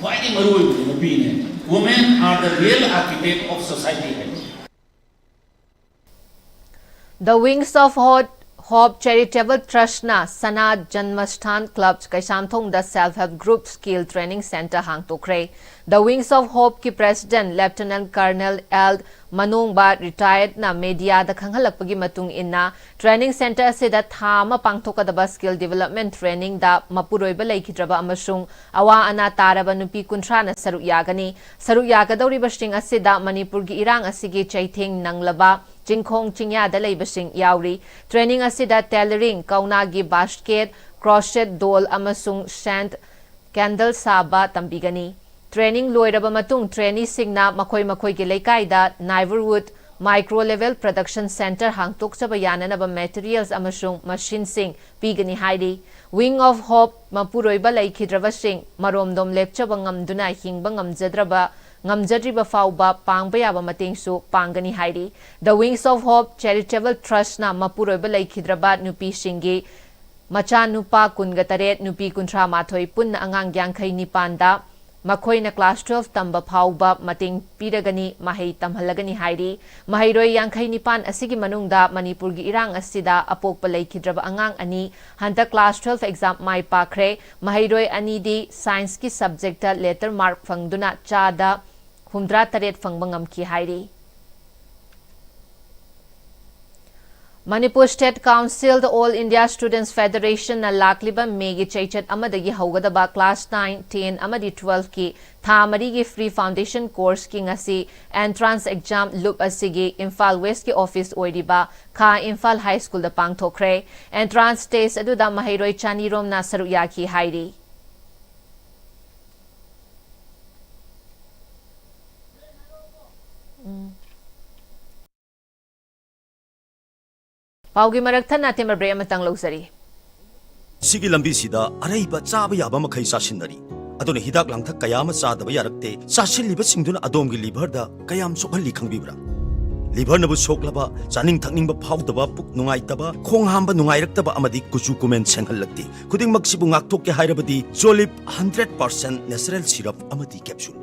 ꯈ꯭ꯋꯥꯏꯗꯒꯤ ꯃꯔꯨ ꯑꯣꯏꯕꯗꯤ ꯅꯨꯄꯤꯅꯦ꯫ Women are the real architect of society ꯍꯥꯏꯕ꯫ The Wings of Hope, Hope Charitable Trustꯅ ꯁꯅꯥ ꯖꯟꯃꯁꯊꯥꯟ ꯀ꯭ꯂꯕ ꯀꯩꯁꯥꯝꯊꯣꯡꯗ Self Help Group Skill Training Center ꯍꯥꯡꯗꯣꯛꯈ꯭ꯔꯦ꯫ The Wings of Hopeꯀꯤ President Lieutenant Colonel L ꯃꯅꯣꯡꯕ retiredꯅ mediaꯗ ꯈꯪꯍꯜꯂꯛꯄꯒꯤ ꯃꯇꯨꯡ ꯏꯟꯅ, training center ꯑꯁꯤꯗ ꯊꯥ ꯑꯃ ꯄꯥꯡꯊꯣꯛꯀꯗꯕ skill development trainingꯗ ꯃꯄꯨꯔꯣꯏꯕ ꯂꯩꯈꯤꯗ꯭ꯔꯕ ꯑꯃꯁꯨꯡ ꯑꯋꯥ ꯑꯅꯥ ꯇꯥꯔꯕ ꯅꯨꯄꯤ ꯀꯨꯟꯊ꯭ꯔꯥꯅ ꯁꯔꯨꯛ ꯌꯥꯒꯅꯤ꯫ ꯁꯔꯨꯛ ꯌꯥꯒꯗꯧꯔꯤꯕꯁꯤꯡ ꯑꯁꯤꯗ ꯃꯅꯤꯄꯨꯔꯒꯤ ꯏꯔꯥꯡ ꯑꯁꯤꯒꯤ ꯆꯩꯊꯦꯡ ꯅꯪꯂꯕ ꯆꯤꯡꯈꯣꯡ ꯆꯤꯡꯌꯥꯗ ꯂꯩꯕꯁꯤꯡ ꯌꯥꯎꯔꯤ꯫ Training ꯑꯁꯤꯗ tailoring, ꯀꯧꯅꯥꯒꯤ basket, crochet doll ꯑꯃꯁꯨꯡ scent candle ꯁꯥꯕ ꯇꯝꯕꯤꯒꯅꯤ꯫ Training ꯂꯣꯏꯔꯕ ꯃꯇꯨꯡ, traineeꯁꯤꯡꯅ ꯃꯈꯣꯏ ꯃꯈꯣꯏꯒꯤ ꯂꯩꯀꯥꯏꯗ neighborhood micro level production center ꯍꯥꯡꯗꯣꯛꯆꯕ ꯌꯥꯅꯅꯕ materials ꯑꯃꯁꯨꯡ machineꯁꯤꯡ ꯄꯤꯒꯅꯤ ꯍꯥꯏꯔꯤ꯫ Wing of Hope ꯃꯄꯨꯔꯣꯏꯕ ꯂꯩꯈꯤꯗ꯭ꯔꯕꯁꯤꯡ ꯃꯔꯣꯝꯗꯣꯝ ꯂꯦꯞꯆꯕ ꯉꯝꯗꯨꯅ ꯍꯤꯡꯕ ꯉꯝꯖꯗ꯭ꯔꯕ, ꯉꯝꯖꯗ꯭ꯔꯤꯕ ꯐꯥꯎꯕ ꯄꯥꯡꯕ ꯌꯥꯕ ꯃꯇꯦꯡꯁꯨ ꯄꯥꯡꯒꯅꯤ ꯍꯥꯏꯔꯤ꯫ The Wings of Hope Charitable Trustꯅ ꯃꯄꯨꯔꯣꯏꯕ ꯂꯩꯈꯤꯗ꯭ꯔꯕ ꯅꯨꯄꯤꯁꯤꯡꯒꯤ ꯃꯆꯥꯅꯨꯄꯥ ꯀꯨꯟꯒ ꯇꯔꯦꯠ, ꯅꯨꯄꯤ ꯀꯨꯟꯊ꯭ꯔꯥ ꯃꯥꯊꯣꯏ, ꯄꯨꯟꯅ ꯑꯉꯥꯡ ꯌꯥꯡꯈꯩ ꯅꯤꯄꯥꯟꯗ ꯃꯈꯣꯏꯅ class twelve ꯇꯝꯕ ꯐꯥꯎꯕ ꯃꯇꯦꯡ ꯄꯤꯔꯒꯅꯤ, ꯃꯍꯩ ꯇꯝꯍꯜꯂꯒꯅꯤ ꯍꯥꯏꯔꯤ꯫ ꯃꯍꯩꯔꯣꯏ ꯌꯥꯡꯈꯩ ꯅꯤꯄꯥꯟ ꯑꯁꯤꯒꯤ ꯃꯅꯨꯡꯗ ꯃꯅꯤꯄꯨꯔꯒꯤ ꯏꯔꯥꯡ ꯑꯁꯤꯗ ꯑꯄꯣꯛꯄ ꯂꯩꯈꯤꯗ꯭ꯔꯕ ꯑꯉꯥꯡ ꯑꯅꯤ ꯍꯟꯗꯛ class twelve exam ꯃꯥꯏ ꯄꯥꯛꯈ꯭ꯔꯦ꯫ ꯃꯍꯩꯔꯣꯏ ꯑꯅꯤꯗꯤ scienceꯀꯤ subjectꯇ letter mark ꯐꯪꯗꯨꯅ ꯆꯥꯗ ꯍꯨꯝꯗ꯭ꯔꯥ ꯇꯔꯦꯠ ꯐꯪꯕ ꯉꯝꯈꯤ ꯍꯥꯏꯔꯤ꯫ Manipur State Council, the All India Students Federationꯅ ꯂꯥꯛꯂꯤꯕ ꯃꯦꯒꯤ ꯆꯩꯆꯠ ꯑꯃꯗꯒꯤ ꯍꯧꯒꯗꯕ class nine, ten ꯑꯃꯗꯤ twelveꯀꯤ ꯊꯥ ꯃꯔꯤꯒꯤ free foundation courseꯀꯤ ꯉꯁꯤ entrance exam loop ꯑꯁꯤꯒꯤ ꯏꯝꯐꯥꯜ Westꯀꯤ office ꯑꯣꯏꯔꯤꯕ ꯈꯥ ꯏꯝꯐꯥꯜ High Schoolꯗ ꯄꯥꯡꯊꯣꯛꯈ꯭ꯔꯦ꯫ Entrance test ꯑꯗꯨꯗ ꯃꯍꯩꯔꯣꯏ ꯆꯅꯤ ꯔꯣꯝꯅ ꯁꯔꯨꯛ ꯌꯥꯈꯤ ꯍꯥꯏꯔꯤ꯫ ꯎꯝ꯫ ꯄꯥꯎꯒꯤ ꯃꯔꯛ ꯊꯠꯅ ꯑꯇꯦꯟꯕ break ꯑꯃꯇꯪ ꯂꯧꯖꯔꯤ꯫ ꯁꯤꯒꯤ ꯂꯝꯕꯤꯁꯤꯗ ꯑꯔꯩꯕ ꯆꯥꯕ ꯌꯥꯕ ꯃꯈꯩ ꯆꯥꯁꯤꯟꯅꯔꯤ꯫ ꯑꯗꯨꯅ ꯍꯤꯗꯥꯛ ꯂꯥꯡꯊꯛ ꯀꯌꯥ ꯑꯃ ꯆꯥꯗꯕ ꯌꯥꯔꯛꯇꯦ꯫ ꯆꯥꯁꯤꯜꯂꯤꯕꯁꯤꯡꯗꯨꯅ ꯑꯗꯣꯝꯒꯤ liverꯗ ꯀꯌꯥꯝ ꯁꯣꯛꯍꯜꯂꯤ ꯈꯪꯕꯤꯕ꯭ꯔꯥ? Liverꯅꯕꯨ ꯁꯣꯛꯂꯕ, ꯆꯥꯅꯤꯡ ꯊꯛꯅꯤꯡꯕ ꯐꯥꯎꯗꯕ, ꯄꯨꯛ ꯅꯨꯡꯉꯥꯏꯇꯕ, ꯈꯣꯡ ꯍꯥꯝꯕ ꯅꯨꯡꯉꯥꯏꯔꯛꯇꯕ ꯑꯃꯗꯤ ꯀꯨꯆꯨ ꯀꯨꯃꯦꯟ ꯁꯦꯡꯍꯜꯂꯛꯇꯦ꯫ ꯈꯨꯗꯤꯡꯃꯛꯁꯤꯕꯨ ꯉꯥꯛꯊꯣꯛꯀꯦ ꯍꯥꯏꯔꯕꯗꯤ Jolib hundred percent natural syrup ꯑꯃꯗꯤ capsule꯫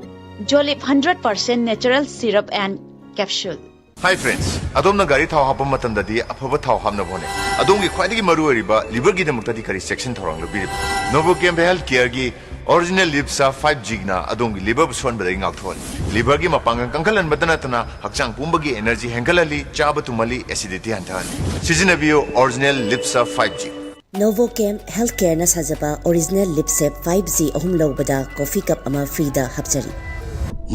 Jolib hundred percent natural syrup and capsule꯫ Hi friends, ꯑꯗꯣꯝꯅ ꯒꯥꯔꯤ ꯊꯥꯎ ꯍꯥꯞꯄ ꯃꯇꯝꯗꯗꯤ ꯑꯐꯕ ꯊꯥꯎ ꯍꯥꯞꯅꯕ ꯍꯣꯠꯅꯩ꯫ ꯑꯗꯣꯝꯒꯤ ꯈ꯭ꯋꯥꯏꯗꯒꯤ ꯃꯔꯨꯑꯣꯏꯔꯤꯕ liverꯒꯤꯗꯃꯛꯇꯗꯤ ꯀꯔꯤ ꯆꯦꯛꯁꯤꯟ ꯊꯧꯔꯥꯡ ꯂꯧꯕꯤꯔꯤꯕꯒꯦ? Novochem Healthcareꯒꯤ Original Liver Serve five Gna ꯑꯗꯣꯝꯒꯤ liverꯕꯨ ꯁꯣꯟꯕꯗꯒꯤ ꯉꯥꯛꯊꯣꯛꯍꯜꯂꯤ꯫ Liverꯒꯤ ꯃꯄꯥꯡꯒꯜ ꯀꯟꯈꯠꯍꯟꯕꯇ ꯅꯠꯇꯅ ꯍꯛꯆꯥꯡ ꯄꯨꯝꯕꯒꯤ energy ꯍꯦꯟꯒꯠꯍꯜꯂꯤ, ꯆꯥꯕ ꯇꯨꯝꯍꯜꯂꯤ, acidity ꯍꯟꯊꯍꯜꯂꯤ꯫ ꯁꯤꯖꯤꯟꯅꯕꯤꯌꯨ Original Liver Serve five G꯫ Novochem Healthcareꯅ ꯁꯥꯖꯕ Original Liver Serve five G ꯑꯍꯨꯝ ꯂꯧꯕꯗ coffee cup ꯑꯃ freeꯗ ꯍꯥꯞꯆꯔꯤ꯫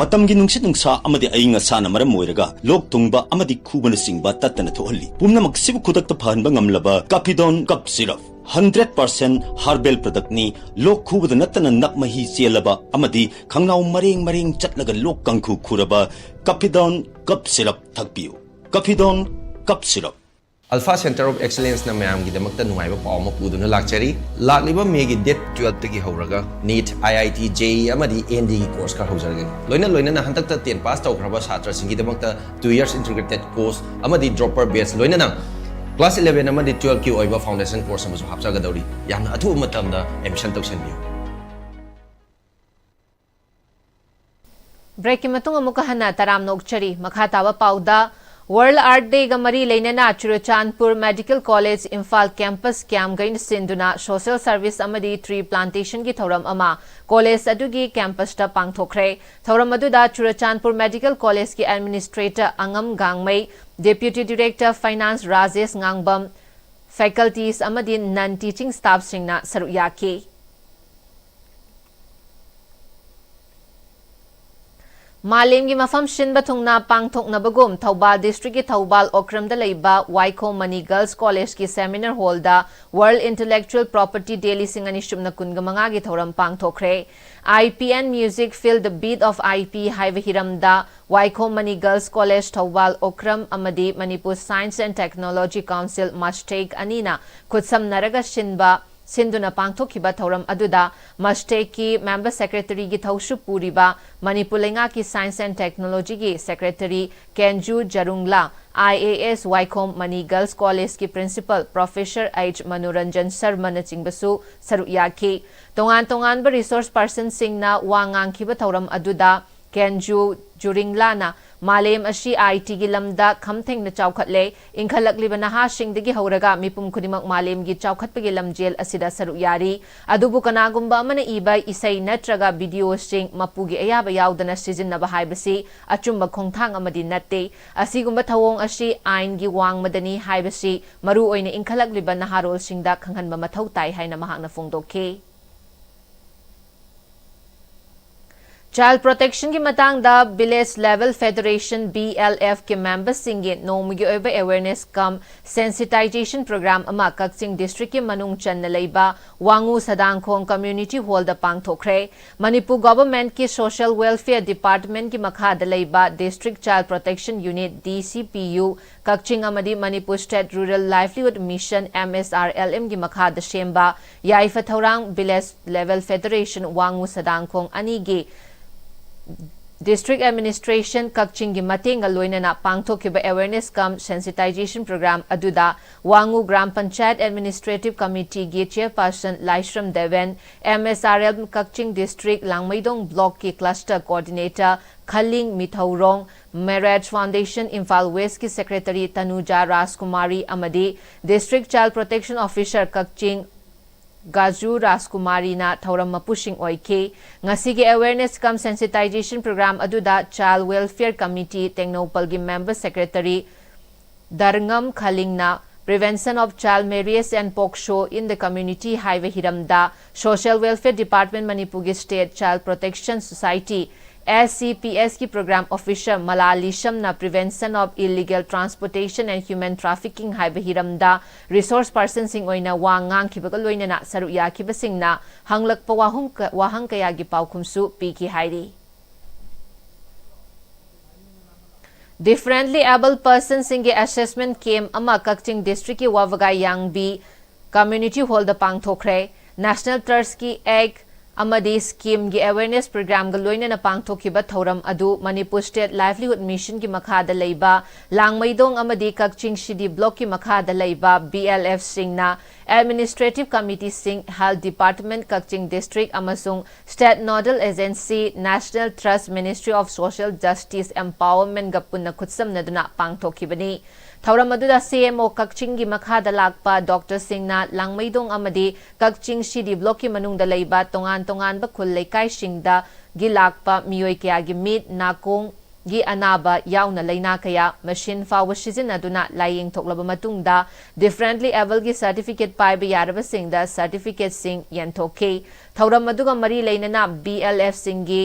ꯃꯇꯝꯒꯤ ꯅꯨꯡꯁꯤꯠ ꯅꯨꯡꯁꯥ ꯑꯃꯗꯤ ꯑꯏꯪ ꯑꯁꯥꯅ ꯃꯔꯝ ꯑꯣꯏꯔꯒ ꯂꯣꯛ ꯊꯨꯡꯕ ꯑꯃꯗꯤ ꯈꯨꯕꯅꯆꯤꯡꯕ ꯇꯠꯇꯅ ꯊꯣꯛꯍꯜꯂꯤ꯫ ꯄꯨꯝꯅꯃꯛꯁꯤꯕꯨ ꯈꯨꯗꯛꯇ ꯐꯍꯟꯕ ꯉꯝꯂꯕ Capidon Cup Syrup꯫ Hundred percent herbal productꯅꯤ꯫ ꯂꯣꯛ ꯈꯨꯕꯗ ꯅꯠꯇꯅ ꯅꯞ ꯃꯍꯤ ꯆꯦꯜꯂꯕ ꯑꯃꯗꯤ ꯈꯪꯅꯥꯎ ꯃꯔꯦꯡ ꯃꯔꯦꯡ ꯆꯠꯂꯒ ꯂꯣꯛ ꯀꯥꯡꯈꯨ ꯈꯨꯔꯕ Capidon Cup Syrup ꯊꯛꯄꯤꯌꯨ꯫ Capidon Cup Syrup꯫ Alpha Center of Excellenceꯅ ꯃꯌꯥꯝꯒꯤꯗꯃꯛꯇ ꯅꯨꯡꯉꯥꯏꯕ ꯄꯥꯎ ꯑꯃ ꯄꯨꯗꯨꯅ ꯂꯥꯛꯆꯔꯤ꯫ ꯂꯥꯛꯂꯤꯕ Mayꯒꯤ date twelveꯇꯒꯤ ꯍꯧꯔꯒ NEET, IIT, JEE ꯑꯃꯗꯤ ANDꯒꯤ course ꯈꯔ ꯍꯧꯖꯔꯒꯅꯤ꯫ ꯂꯣꯏꯅ ꯂꯣꯏꯅꯅ ꯍꯟꯗꯛꯇ ten pass ꯇꯧꯈ꯭ꯔꯕ ꯁꯥꯇ꯭ꯔꯁꯤꯡꯒꯤꯗꯃꯛꯇ two years integrated course ꯑꯃꯗꯤ dropper batch ꯂꯣꯏꯅꯅ class eleven ꯑꯃꯗꯤ twelveꯀꯤ ꯑꯣꯏꯕ foundation course ꯑꯃꯁꯨ ꯍꯥꯞꯆꯒꯗꯧꯔꯤ꯫ ꯌꯥꯝꯅ ꯑꯊꯨꯕ ꯃꯇꯝꯗ admission ꯇꯧꯁꯤꯟꯕꯤꯌꯨ꯫ Breakꯀꯤ ꯃꯇꯨꯡ ꯑꯃꯨꯛꯀ ꯍꯟꯅ ꯇꯔꯥꯝꯅ ꯑꯣꯛꯆꯔꯤ꯫ ꯃꯈꯥ ꯇꯥꯕ ꯄꯥꯎꯗ, World Earth Dayꯒ ꯃꯔꯤ ꯂꯩꯅꯅ Churachandpur Medical College Imphal campus camp ꯒꯩꯅ ꯁꯤꯟꯗꯨꯅ social service ꯑꯃꯗꯤ tree plantationꯒꯤ ꯊꯧꯔꯝ ꯑꯃ college ꯑꯗꯨꯒꯤ campusꯇ ꯄꯥꯡꯊꯣꯛꯈ꯭ꯔꯦ꯫ ꯊꯧꯔꯝ ꯑꯗꯨꯗ ꯆꯨꯔꯆꯥꯟꯄꯨꯔ Medical Collegeꯀꯤ administrator ꯑꯉꯝ ꯒꯥꯡꯃꯩ, deputy director finance ꯔꯥꯖꯦꯁ ꯉꯥꯡꯕꯝ, faculties ꯑꯃꯗꯤ non teaching staffꯁꯤꯡꯅ ꯁꯔꯨꯛ ꯌꯥꯈꯤ꯫ ꯃꯥꯂꯦꯝꯒꯤ ꯃꯐꯝ ꯁꯤꯟꯕ ꯊꯨꯡꯅ ꯄꯥꯡꯊꯣꯛꯅꯕꯒꯨꯝ ꯊꯧꯕꯥꯜ districtꯀꯤ ꯊꯧꯕꯥꯜ ꯑꯣꯀ꯭ꯔꯝꯗ ꯂꯩꯕ ꯋꯥꯏꯈꯣꯝ ꯃꯅꯤ Girls Collegeꯀꯤ seminar hallꯗ World Intellectual Property Day ꯂꯤꯁꯤꯡ ꯑꯅꯤ ꯁꯨꯞꯅ ꯀꯨꯟꯒ ꯃꯉꯥꯒꯤ ꯊꯧꯔꯝ ꯄꯥꯡꯊꯣꯛꯈ꯭ꯔꯦ꯫ IP and Music Feel the Beat of IP ꯍꯥꯏꯕ ꯍꯤꯔꯝꯗ ꯋꯥꯏꯈꯣꯝ ꯃꯅꯤ Girls College ꯊꯧꯕꯥꯜ ꯑꯣꯀ꯭ꯔꯝ ꯑꯃꯗꯤ Manipur Science and Technology Council MUSTEC ꯑꯅꯤꯅ ꯈꯨꯠꯁꯝꯅꯔꯒ ꯁꯤꯟꯕ ꯁꯤꯟꯗꯨꯅ ꯄꯥꯡꯊꯣꯛꯈꯤꯕ ꯊꯧꯔꯝ ꯑꯗꯨꯗ MUSTECꯀꯤ member secretaryꯒꯤ ꯊꯧꯁꯨ ꯄꯨꯔꯤꯕ ꯃꯅꯤꯄꯨꯔ ꯂꯩꯉꯥꯛꯀꯤ Science and Technologyꯒꯤ secretary Kengoo Zuringla, IAS Waikhom Mani Girls Collegeꯀꯤ principal professor H ꯃꯅꯣꯔꯟꯖꯟ ꯁꯔꯃꯅꯆꯤꯡꯕꯁꯨ ꯁꯔꯨꯛ ꯌꯥꯈꯤ꯫ ꯇꯣꯉꯥꯟ ꯇꯣꯉꯥꯟꯕ resource personꯁꯤꯡꯅ ꯋꯥ ꯉꯥꯡꯈꯤꯕ ꯊꯧꯔꯝ ꯑꯗꯨꯗ ꯀꯦꯟꯖꯨ ꯖꯨꯔꯤꯡꯂꯥꯅ ꯃꯥꯂꯦꯝ ꯑꯁꯤ ꯑꯥꯏ ꯇꯤꯒꯤ ꯂꯝꯗ ꯈꯝ ꯊꯦꯡꯅ ꯆꯥꯎꯈꯠꯂꯦ꯫ ꯏꯟꯈꯠꯂꯛꯂꯤꯕ ꯅꯍꯥꯁꯤꯡꯗꯒꯤ ꯍꯧꯔꯒ ꯃꯤꯄꯨꯝ ꯈꯨꯗꯤꯡꯃꯛ ꯃꯥꯂꯦꯝꯒꯤ ꯆꯥꯎꯈꯠꯄꯒꯤ ꯂꯝꯖꯦꯜ ꯑꯁꯤꯗ ꯁꯔꯨꯛ ꯌꯥꯔꯤ꯫ ꯑꯗꯨꯕꯨ ꯀꯅꯥꯒꯨꯝꯕ ꯑꯃꯅ ꯏꯕ ꯏꯁꯩ ꯅꯠꯇ꯭ꯔꯒ ꯚꯤꯗꯤꯑꯣꯁꯤꯡ ꯃꯄꯨꯒꯤ ꯑꯌꯥꯕ ꯌꯥꯎꯗꯅ ꯁꯤꯖꯤꯟꯅꯕ ꯍꯥꯏꯕꯁꯤ ꯑꯆꯨꯝꯕ ꯈꯣꯡꯊꯥꯡ ꯑꯃꯗꯤ ꯅꯠꯇꯦ꯫ ꯑꯁꯤꯒꯨꯝꯕ ꯊꯧꯑꯣꯡ ꯑꯁꯤ ꯑꯥꯏꯟꯒꯤ ꯋꯥꯡꯃꯗꯅꯤ ꯍꯥꯏꯕꯁꯤ ꯃꯔꯨꯑꯣꯏꯅ ꯏꯟꯈꯠꯂꯛꯂꯤꯕ ꯅꯍꯥꯔꯣꯜꯁꯤꯡꯗ ꯈꯪꯍꯟꯕ ꯃꯊꯧ ꯇꯥꯏ ꯍꯥꯏꯅ ꯃꯍꯥꯛꯅ ꯐꯣꯡꯗꯣꯛꯈꯤ꯫ Child Protection ꯒꯤ ꯃꯇꯥꯡꯗ Village Level Federation, V L F, ꯀꯤ member ꯁꯤꯡꯒꯤ ꯅꯣꯡꯃꯒꯤ ꯑꯣꯏꯕ awareness cum sensitization program ꯑꯃ ꯀꯛꯆꯤꯡ district ꯀꯤ ꯃꯅꯨꯡ ꯆꯟꯅ ꯂꯩꯕ ꯋꯥꯉꯨ ꯁꯗꯥꯡꯈꯣꯡ Community Hall ꯗ ꯄꯥꯡꯊꯣꯛꯈ꯭ꯔꯦ꯫ ꯃꯅꯤꯄꯨꯔ government ꯀꯤ Social Welfare Department ꯀꯤ ꯃꯈꯥꯗ ꯂꯩꯕ District Child Protection Unit, D C P U, ꯀꯛꯆꯤꯡ ꯑꯃꯗꯤ Manipur State Rural Livelihood Mission, M S R L M, ꯒꯤ ꯃꯈꯥꯗ ꯁꯦꯝꯕ ꯌꯥꯏꯐ ꯊꯧꯔꯥꯡ Village Level Federation ꯋꯥꯉꯨ ꯁꯗꯥꯡꯈꯣꯡ ꯑꯅꯤꯒꯤ District Administration ꯀꯛꯆꯤꯡꯒꯤ ꯃꯇꯦꯡꯒ ꯂꯣꯏꯅꯅ ꯄꯥꯡꯊꯣꯛꯈꯤꯕ awareness cum sensitization program ꯑꯗꯨꯗ ꯋꯥꯉꯨ Gram Panchayat Administrative Committee ꯒꯤ Chairperson ꯂꯥꯏꯁ꯭ꯔꯝ Deben, M S R L M ꯀꯛꯆꯤꯡ District ꯂꯥꯡꯃꯩꯗꯣꯡ Block ꯀꯤ Cluster Coordinator ꯈꯂꯤꯡ ꯃꯤꯊꯧꯔꯣꯡ, Mirage Foundation Imphal West ꯀꯤ Secretary ꯇꯅꯨꯖꯥ ꯔꯥꯖꯀꯨꯃꯥꯔꯤ ꯑꯃꯗꯤ District Child Protection Officer ꯀꯛꯆꯤꯡ ꯒꯥꯖꯨ ꯔꯥꯖꯀꯨꯃꯥꯔꯤꯅ ꯊꯧꯔꯝ ꯃꯄꯨꯁꯤꯡ ꯑꯣꯏꯈꯤ꯫ ꯉꯁꯤꯒꯤ awareness cum sensitization program ꯑꯗꯨꯗ Child Welfare Committee ꯇꯦꯡꯅꯧꯄꯜꯒꯤ member secretary ꯗꯔꯉꯝ ꯈꯂꯤꯡꯅ Prevention of Child Marriage and POCSO in the Community ꯍꯥꯏꯕ ꯍꯤꯔꯝꯗ Social Welfare Department ꯃꯅꯤꯄꯨꯔꯒꯤ State Child Protection Society, S C P S ꯀꯤ Program Officer ꯃꯂꯥ ꯂꯤꯁꯝꯅ Prevention of Illegal Transportation and Human Trafficking ꯍꯥꯏꯕ ꯍꯤꯔꯝꯗ resource person ꯁꯤꯡ ꯑꯣꯏꯅ ꯋꯥ ꯉꯥꯡꯈꯤꯕꯒ ꯂꯣꯏꯅꯅ ꯁꯔꯨꯛ ꯌꯥꯈꯤꯕꯁꯤꯡꯅ ꯍꯪꯂꯛꯄ ꯋꯥꯍꯨꯝ ꯀ-, ꯋꯥꯍꯪ ꯀꯌꯥꯒꯤ ꯄꯥꯎꯈꯨꯝꯁꯨ ꯄꯤꯈꯤ ꯍꯥꯏꯔꯤ꯫ Differently abled person ꯁꯤꯡꯒꯤ assessment camp ꯑꯃ ꯀꯛꯆꯤꯡ district ꯀꯤ ꯋꯥꯕꯒꯥꯏ ꯌꯥꯡꯕꯤ Community Hall ꯗ ꯄꯥꯡꯊꯣꯛꯈ꯭ꯔꯦ꯫ National Trust ꯀꯤ Act ꯑꯃꯗꯤ ꯁ꯭ꯀꯤꯝꯒꯤ ꯑꯦꯋꯦꯔꯅꯦꯁ ꯄ꯭ꯔꯣꯒ꯭ꯔꯥꯝꯒ ꯂꯣꯏꯅꯅ ꯄꯥꯡꯊꯣꯛꯈꯤꯕ ꯊꯧꯔꯝ ꯑꯗꯨ ꯃꯅꯤꯄꯨꯔ ꯁ꯭ꯇꯦꯠ ꯂꯥꯏꯚꯂꯤꯍꯨꯗ ꯃꯤꯁꯟꯒꯤ ꯃꯈꯥꯗ ꯂꯩꯕ ꯂꯥꯡꯃꯩꯗꯣꯡ ꯑꯃꯗꯤ ꯀꯛꯆꯤꯡ ꯁꯤꯇꯤ ꯕ꯭ꯂꯣꯛꯀꯤ ꯃꯈꯥꯗ ꯂꯩꯕ ꯕꯤ ꯑꯦꯜ ꯑꯦꯐꯁꯤꯡꯅ ꯑꯦꯗꯃꯤꯅꯤꯁꯇ꯭ꯔꯦꯇꯤꯚ ꯀꯃꯤꯇꯤꯁꯤꯡ, ꯍꯦꯜꯊ ꯗꯤꯄꯥꯔꯠꯃꯦꯟꯠ, ꯀꯛꯆꯤꯡ ꯗꯤꯁꯇ꯭ꯔꯤꯛ ꯑꯃꯁꯨꯡ state nodal agency, national trust ministry of social justice ꯑꯦꯝꯄꯥꯋꯔꯃꯦꯟꯠꯒ ꯄꯨꯟꯅ ꯈꯨꯠꯁꯝꯅꯗꯨꯅ ꯄꯥꯡꯊꯣꯛꯈꯤꯕꯅꯤ꯫ ꯊꯧꯔꯝ ꯑꯗꯨꯗ ꯁꯤ ꯑꯦꯝ ꯑꯣ ꯀꯛꯆꯤꯡꯒꯤ ꯃꯈꯥꯗ ꯂꯥꯛꯄ ꯗꯣꯛꯇꯔꯁꯤꯡꯅ ꯂꯥꯡꯃꯩꯗꯣꯡ ꯑꯃꯗꯤ ꯀꯛꯆꯤꯡ ꯁꯤꯇꯤ ꯕ꯭ꯂꯣꯛꯀꯤ ꯃꯅꯨꯡꯗ ꯂꯩꯕ ꯇꯣꯉꯥꯟ ꯇꯣꯉꯥꯟꯕ ꯈꯨꯜ ꯂꯩꯀꯥꯏꯁꯤꯡꯗꯒꯤ ꯂꯥꯛꯄ ꯃꯤꯑꯣꯏ ꯀꯌꯥꯒꯤ ꯃꯤꯠ, ꯅꯥꯀꯣꯡꯒꯤ ꯑꯅꯥꯕ ꯌꯥꯎꯅ ꯂꯩꯅꯥ ꯀꯌꯥ ꯃꯦꯁꯤꯟ ꯐꯥꯎꯕ ꯁꯤꯖꯤꯟꯅꯗꯨꯅ ꯂꯥꯌꯦꯡꯊꯣꯛꯂꯕ ꯃꯇꯨꯡꯗ ꯗꯤꯐꯔꯦꯟꯠꯂꯤ ꯑꯦꯕꯜꯒꯤ ꯁꯔꯇꯤꯐꯤꯀꯦꯠ ꯄꯥꯏꯕ ꯌꯥꯔꯕꯁꯤꯡꯗ ꯁꯔꯇꯤꯐꯤꯀꯦꯠꯁꯤꯡ ꯌꯦꯟꯊꯣꯛꯈꯤ꯫ ꯊꯧꯔꯝ ꯑꯗꯨꯒ ꯃꯔꯤ ꯂꯩꯅꯅ ꯕꯤ ꯑꯦꯜ ꯑꯦꯐꯁꯤꯡꯒꯤ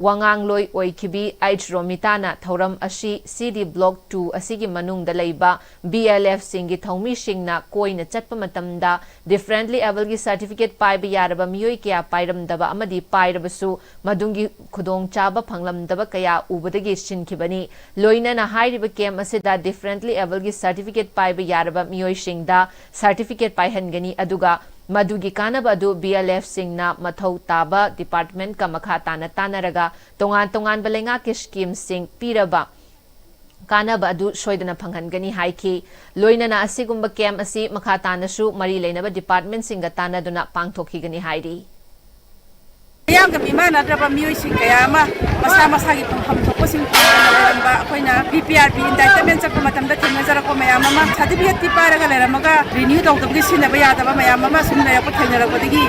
ꯋꯥꯉꯥꯡꯂꯣꯏ ꯑꯣꯏꯈꯤꯕꯤ ꯑꯩꯆ ꯔꯣꯃꯤꯇꯥꯅ ꯊꯧꯔꯝ ꯑꯁꯤ ꯁꯤꯇꯤ ꯕ꯭ꯂꯣꯛ ꯇꯨ ꯑꯁꯤꯒꯤ ꯃꯅꯨꯡꯗ ꯂꯩꯕ ꯕꯤ ꯑꯦꯜ ꯑꯦꯐꯁꯤꯡꯒꯤ ꯊꯧꯃꯤꯁꯤꯡꯅ ꯀꯣꯏꯅ ꯆꯠꯄ ꯃꯇꯝꯗ ꯗꯤꯐꯔꯦꯟꯠꯂꯤ ꯑꯦꯕꯜꯒꯤ ꯁꯔꯇꯤꯐꯤꯀꯦꯠ ꯄꯥꯏꯕ ꯌꯥꯔꯕ ꯃꯤꯑꯣꯏ ꯀꯌꯥ ꯄꯥꯏꯔꯝꯗꯕ ꯑꯃꯗꯤ ꯄꯥꯏꯔꯕꯁꯨ ꯃꯗꯨꯒꯤ ꯈꯨꯗꯣꯡꯆꯥꯕ ꯐꯪꯂꯝꯗꯕ ꯀꯌꯥ ꯎꯕꯗꯒꯤ ꯁꯤꯟꯈꯤꯕꯅꯤ꯫ ꯂꯣꯏꯅꯅ ꯍꯥꯏꯔꯤꯕ ꯀꯦꯝꯞ ꯑꯁꯤꯗ ꯗꯤꯐꯔꯦꯟꯠꯂꯤ ꯑꯦꯕꯜꯒꯤ ꯁꯔꯇꯤꯐꯤꯀꯦꯠ ꯄꯥꯏꯕ ꯌꯥꯔꯕ ꯃꯤꯑꯣꯏꯁꯤꯡꯗ ꯁꯔꯇꯤꯐꯤꯀꯦꯠ ꯄꯥꯏꯍꯟꯒꯅꯤ, ꯑꯗꯨꯒ ꯃꯗꯨꯒꯤ ꯀꯥꯟꯅꯕ ꯑꯗꯨ ꯕꯤ ꯑꯦꯜ ꯑꯦꯐꯁꯤꯡꯅ ꯃꯊꯧ ꯇꯥꯕ ꯗꯤꯄꯥꯔꯠꯃꯦꯟꯠꯀ ꯃꯈꯥ ꯇꯥꯅ ꯇꯥꯟꯅꯔꯒ ꯇꯣꯉꯥꯟ ꯇꯣꯉꯥꯟꯕ ꯂꯩꯉꯥꯛꯀꯤ ꯁ꯭ꯀꯤꯝꯁꯤꯡ ꯄꯤꯔꯕ ꯀꯥꯟꯅꯕ ꯑꯗꯨ ꯁꯣꯏꯗꯅ ꯐꯪꯍꯟꯒꯅꯤ ꯍꯥꯏꯈꯤ꯫ ꯂꯣꯏꯅꯅ ꯑꯁꯤꯒꯨꯝꯕ ꯀꯦꯝꯞ ꯑꯁꯤ ꯃꯈꯥ ꯇꯥꯅꯁꯨ ꯃꯔꯤ ꯂꯩꯅꯕ ꯗꯤꯄꯥꯔꯠꯃꯦꯟꯠꯁꯤꯡꯒ ꯇꯥꯟꯅꯗꯨꯅ ꯄꯥꯡꯊꯣꯛꯈꯤꯒꯅꯤ ꯍꯥꯏꯔꯤ꯫ ꯃꯤꯌꯥꯝꯒ ꯃꯤꯃꯥꯟꯅꯗ꯭ꯔꯕ ꯃꯤꯑꯣꯏꯁꯤꯡ ꯀꯌꯥ ꯑꯃ ꯃꯁꯥ ꯃꯁꯥꯒꯤ ꯐꯪꯐꯝ ꯊꯣꯛꯄꯁꯤꯡ ꯐꯪꯗꯅ ꯂꯩꯔꯝꯕ, ꯑꯩꯈꯣꯏꯅ B P R B entitlement ꯆꯠꯄ ꯃꯇꯝꯗ ꯊꯦꯡꯅꯖꯔꯛꯄ ꯃꯌꯥꯝ ꯑꯃ, ꯁꯥꯔꯇꯤꯐꯤꯀꯦꯠꯇꯤ ꯄꯥꯏꯔꯒ ꯂꯩꯔꯝꯃꯒ ꯔꯤꯅ꯭ꯌꯨ ꯇꯧꯗꯕꯒꯤ ꯁꯤꯖꯤꯟꯅꯕ ꯌꯥꯗꯕ ꯃꯌꯥꯝ ꯑꯃ ꯁꯨꯝ ꯂꯩꯔꯛꯄꯗꯒꯤ,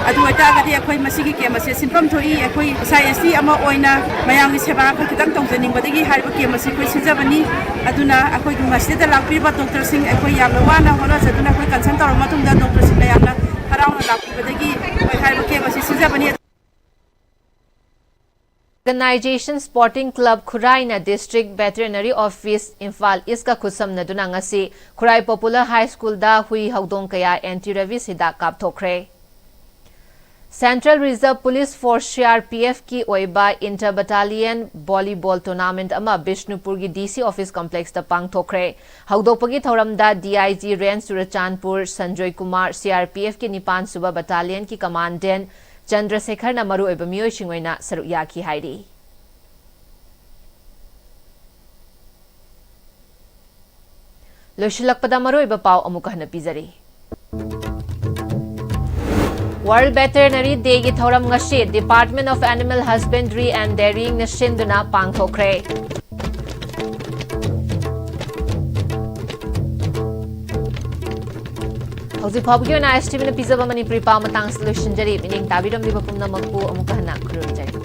ꯑꯗꯨ ꯑꯣꯏꯇꯥꯔꯒꯗꯤ ꯑꯩꯈꯣꯏ ꯃꯁꯤꯒꯤ ꯀꯦꯝꯞ ꯑꯁꯦ ꯁꯤꯟꯐꯝ ꯊꯣꯛꯏ꯫ ꯑꯩꯈꯣꯏ ꯏꯁꯥ ꯑꯦꯁ ꯇꯤ ꯑꯃ ꯑꯣꯏꯅ ꯃꯌꯥꯝꯒꯤ ꯁꯦꯕꯥ ꯈꯔ ꯈꯤꯇꯪ ꯇꯧꯖꯅꯤꯡꯕꯗꯒꯤ ꯍꯥꯏꯔꯤꯕ ꯀꯦꯝꯞ ꯑꯁꯤ ꯑꯩꯈꯣꯏ ꯁꯤꯟꯖꯕꯅꯤ꯫ ꯑꯗꯨꯅ ꯑꯩꯈꯣꯏꯒꯤ ꯃꯁꯤꯗ ꯂꯥꯛꯄꯤꯔꯤꯕ ꯗꯣꯛꯇꯔꯁꯤꯡ, ꯑꯩꯈꯣꯏ ꯌꯥꯝꯅ ꯋꯥꯅ ꯍꯣꯠꯅꯖꯗꯨꯅ ꯑꯩꯈꯣꯏ ꯀꯟꯁꯜ ꯇꯧꯔꯕ ꯃꯇꯨꯡꯗ ꯗꯣꯛꯇꯔꯁꯤꯡꯅ ꯌꯥꯝꯅ ꯍꯔꯥꯎꯅ ꯂꯥꯛꯄꯤꯕꯗꯒꯤ ꯑꯩꯈꯣꯏ ꯍꯥꯏꯔꯤꯕ ꯀꯦꯝꯞ ꯑꯁꯤ ꯁꯤꯟꯖꯕꯅꯤ꯫ ꯑꯣꯔꯒꯅꯥꯏꯖꯦꯁꯟ ꯁ꯭ꯄꯣꯔꯇꯤꯡ ꯀ꯭ꯂꯕ ꯈꯨꯔꯥꯏꯅ ꯗꯤꯁꯇ꯭ꯔꯤꯛ ꯚꯦꯇꯦꯔꯤꯅꯔꯤ ꯑꯣꯐꯤꯁ ꯏꯝꯐꯥꯜ ꯏꯁꯀ ꯈꯨꯠꯁꯝꯅꯗꯨꯅ ꯉꯁꯤ ꯈꯨꯔꯥꯏ ꯄꯣꯄꯨꯂꯔ ꯍꯥꯏ ꯁ꯭ꯀꯨꯜꯗ ꯍꯨꯏ ꯍꯧꯗꯣꯡ ꯀꯌꯥ ꯑꯦꯟꯇꯤ ꯔꯦꯕꯤꯁ ꯍꯤꯗꯥꯛ ꯀꯥꯞꯊꯣꯛꯈ꯭ꯔꯦ꯫ Central reserve police force, C R P ꯑꯦꯐꯀꯤ ꯑꯣꯏꯕ ꯏꯟꯇꯔ ꯕꯇꯥꯂꯤꯌꯟ ꯚꯣꯂꯤꯕꯣꯜ ꯇꯣꯔꯅꯥꯃꯦꯟꯠ ꯑꯃ ꯕꯤꯁꯅꯨꯄꯨꯔꯒꯤ ꯗꯤ ꯁꯤ ꯑꯣꯐꯤꯁ ꯀꯝꯄ꯭ꯂꯦꯛꯁꯇ ꯄꯥꯡꯊꯣꯛꯈ꯭ꯔꯦ꯫ ꯍꯧꯗꯣꯛꯄꯒꯤ ꯊꯧꯔꯝꯗ D I G range Churachandpur Sanjoy Kumar, C R P ꯑꯦꯐꯀꯤ ꯅꯤꯄꯥꯟ ꯁꯨꯕ ꯕꯇꯥꯂꯤꯌꯟꯒꯤ ꯀꯃꯥꯟꯗꯦꯟꯠ ꯆꯟꯗ꯭ꯔꯁꯦꯈꯔꯅ ꯃꯔꯨꯑꯣꯏꯕ ꯃꯤꯑꯣꯏꯁꯤꯡ ꯑꯣꯏꯅ ꯁꯔꯨꯛ ꯌꯥꯈꯤ ꯍꯥꯏꯔꯤ꯫ ꯂꯣꯏꯁꯤꯜꯂꯛꯄꯗ ꯃꯔꯨꯑꯣꯏꯕ ꯄꯥꯎ ꯑꯃꯨꯛ ꯍꯟꯅ ꯄꯤꯖꯔꯤ꯫ World Veterinary Day ꯒꯤ ꯊꯧꯔꯝ ꯉꯁꯤ Department of Animal Husbandry and Dairying ꯅ ꯁꯤꯟꯗꯨꯅ ꯄꯥꯡꯊꯣꯛꯈ꯭ꯔꯦ꯫ ꯍꯧꯖꯤꯛ ꯐꯥꯎꯕꯒꯤ ꯑꯣꯏꯅ ISTV ꯅ ꯄꯤꯖꯕ ꯃꯅꯤꯄꯨꯔꯤ ꯄꯥꯎ ꯃꯇꯥꯡꯁꯤꯗ ꯂꯣꯏꯁꯤꯟꯖꯔꯤ꯫ ꯃꯤꯠꯌꯦꯡ ꯇꯥꯕꯤꯔꯝꯂꯤꯕ ꯄꯨꯝꯅꯃꯛꯄꯨ ꯑꯃꯨꯛꯀ ꯍꯟꯅ ꯈꯨꯔꯨꯝꯖꯔꯤ꯫